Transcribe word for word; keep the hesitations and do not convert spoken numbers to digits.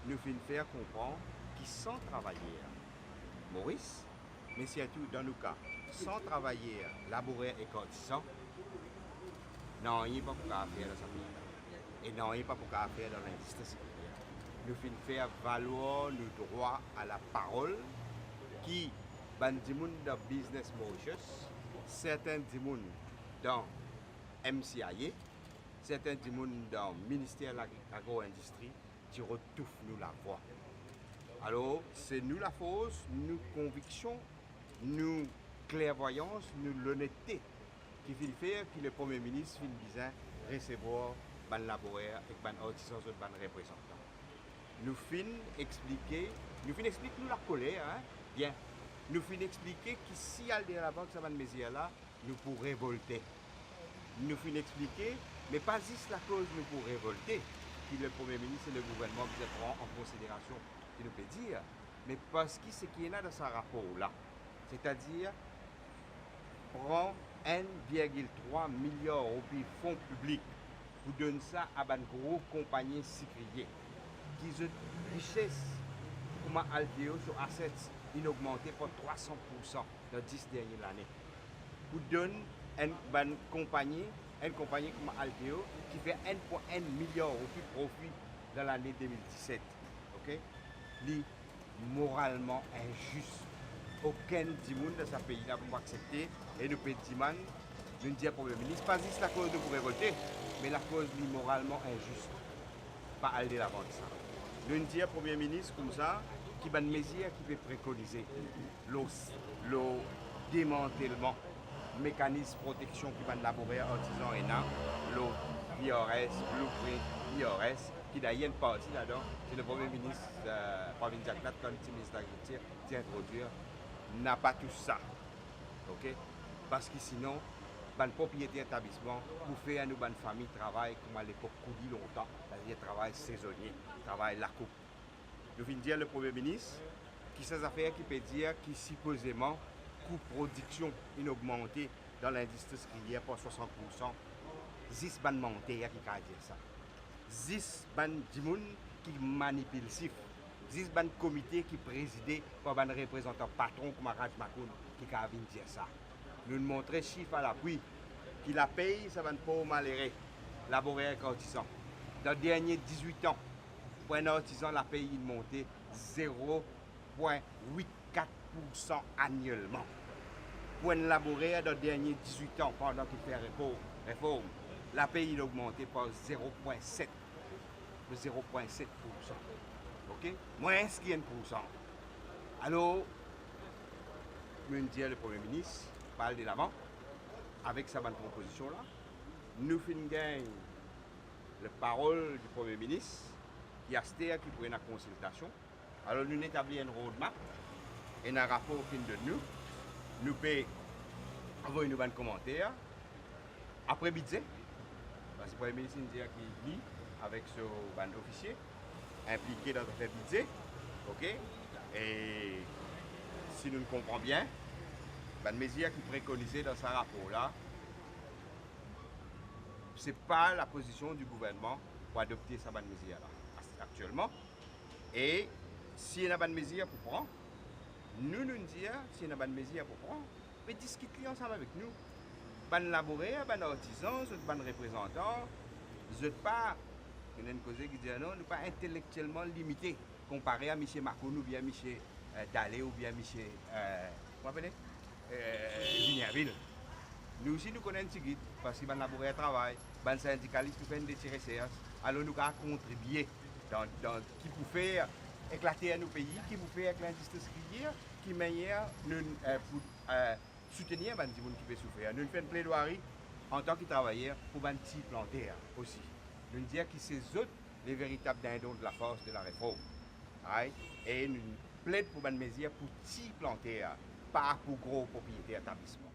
Nou finn fer konpran ki san travayer Moris, me sirtou dan nou ka, san travayer, laborer ek artizan, nanye pa pou kapav fer dan sa pei la. E nanye pa pou kapav fer dan lindistri sikriyer. Nou finn fer valwar nou drwa a laparol ki bann dimoun dan Business Mauritius, sertin dimoun dan M C I A, sertin dimoun dan Minister Lagri-, Agro-Indistri, ti rod touf nou lavwa. Alor, se nou lafors, nou konviksion, nou klervwayans, nou lonette ki finn fer ki Lepremie Minis finn bizin resevwar bann laborer ek bann artizan, zot bann reprezantan. Nou finn explike, nou finn explik nou lakoler, en, bien. Nou finn explike ki si al delavan ek sa bann mezir la, nou pou revolte. Nou finn explike, me pa zis lakoz nou pou revolte ki Lepremie Minis e legouvernman bizin pran an konsiderasion ki nou pe dir, me parski seki ena dan sa rapor la, setadir pran enn virgil trwa miliar roupi fon piblik pou donn sa a bann gro konpagni sikriye, ki zot rises kouma Alteo, so assets inn ogmante par trwa san poursan dan dis dernie lane, pou donn enn bann konpagni, enn konpagni kouma Alteo ki fer enn pwin enn miliar roupi profi dan lane de mil diset. Oke? Li moralman inzis. Okenn dimoun dan sa pei la pou aksepte, e nou pe dimann, nou dir Premie Minis, pa zis lakoz nou pou revolte, me lakoz li moralman inzis. Pa al delavan ek sa. Nou'nn dir Premie Minis koumsa ki bann mezir ki pe prekonize lor, lor demantelman mekanis proteksion ki bann laborer artizan ena, lor V R S, blueprint V R S, ki dayer enn parti ladan, se Lepremie Minis, eh, Pravind Jugnauth, kan li ti Minis Lagrikiltir, ti introdwir, napa tou sa. Oke? Parski sinon, bann propriyeter etablisman pou fer nou bann fami travay kouma lepok kouli lontan, setadir travay sezonie, travay lakoup. Nou finn dir Lepremie Minis ki sa zafer ki pe dir ki sipozeman kou prodiksion inn ogmante dan lindistri sikriyer par swasant poursan, zis bann manter ki kav dir sa. Zis bann dimoun ki manipilsif, zis bann komite ki prezide par bann reprezantan patron kouma Raj Makoun ki kav vinn dir sa. Nou'nn montre sif a lapwi ki lapey sa bann pov malere, laborer ek artizan. Dan dernie dizwit an, pou enn artizan, lapey inn monte zero pwin wit kat poursan anielman. Pou enn laborer, dan dernie dizwit an, pandan ki fer refor-, reform, lapey inn ogmante par zero pwin set, zero pwin set poursan. Oke? Mwins ki enn poursan. Alor, nou'nn dir Lepremie Minis pa al delavan avek sa bann propozision la. Nou finn gagn leparol di Premie Minis ki aster ki pou ena konsiltasion. Alor, nou'nn etabli enn roadmap, ena rapor ki'nn donn nou. Nou pe avoy nou bann komanter apre bidze, parski Premie Minis inn dir ki li, avek so bann ofisie, inplike dan zafer bidze, oke? E si nou konpran bien, bann mezir ki prekonize dan sa rapor la, se pa lapozision di gouvernman pou adopte sa bann mezir la aktielman. E si ena bann mezir pou pran, nou, nou'nn dir, si ena bann mezir pou pran, pe diskit li ansam avek nou. Bann laborer, bann artizan, zot bann reprezantan, zot pa, ena enn koze ki dir, non, nou pa intelektielman limite konpare a misie Makoun oubien misie, eh, Dale oubien misie, eh, kouma apele? Eh, Villiers. Nou osi nou konn enn tigit, parski bann laborer travay, bann sindikalis nou fer enn de ti resers, alor nou kav kontribie dan, dan ki pou fer ek later nou pei, ki pou fer ek lindistri sikriyer, ki manier nou, eh, pou, eh, soutenir bann dimoun ki pe soufer. Nou'nn fer enn pledwari antan ki travayer pou bann ti planter osi. Nou'nn dir ki se zot le veritab dindon de la farce de la réforme. Right? E nou pled pou bann mezir pou ti planter, pa pou gro propriyeter etablisman.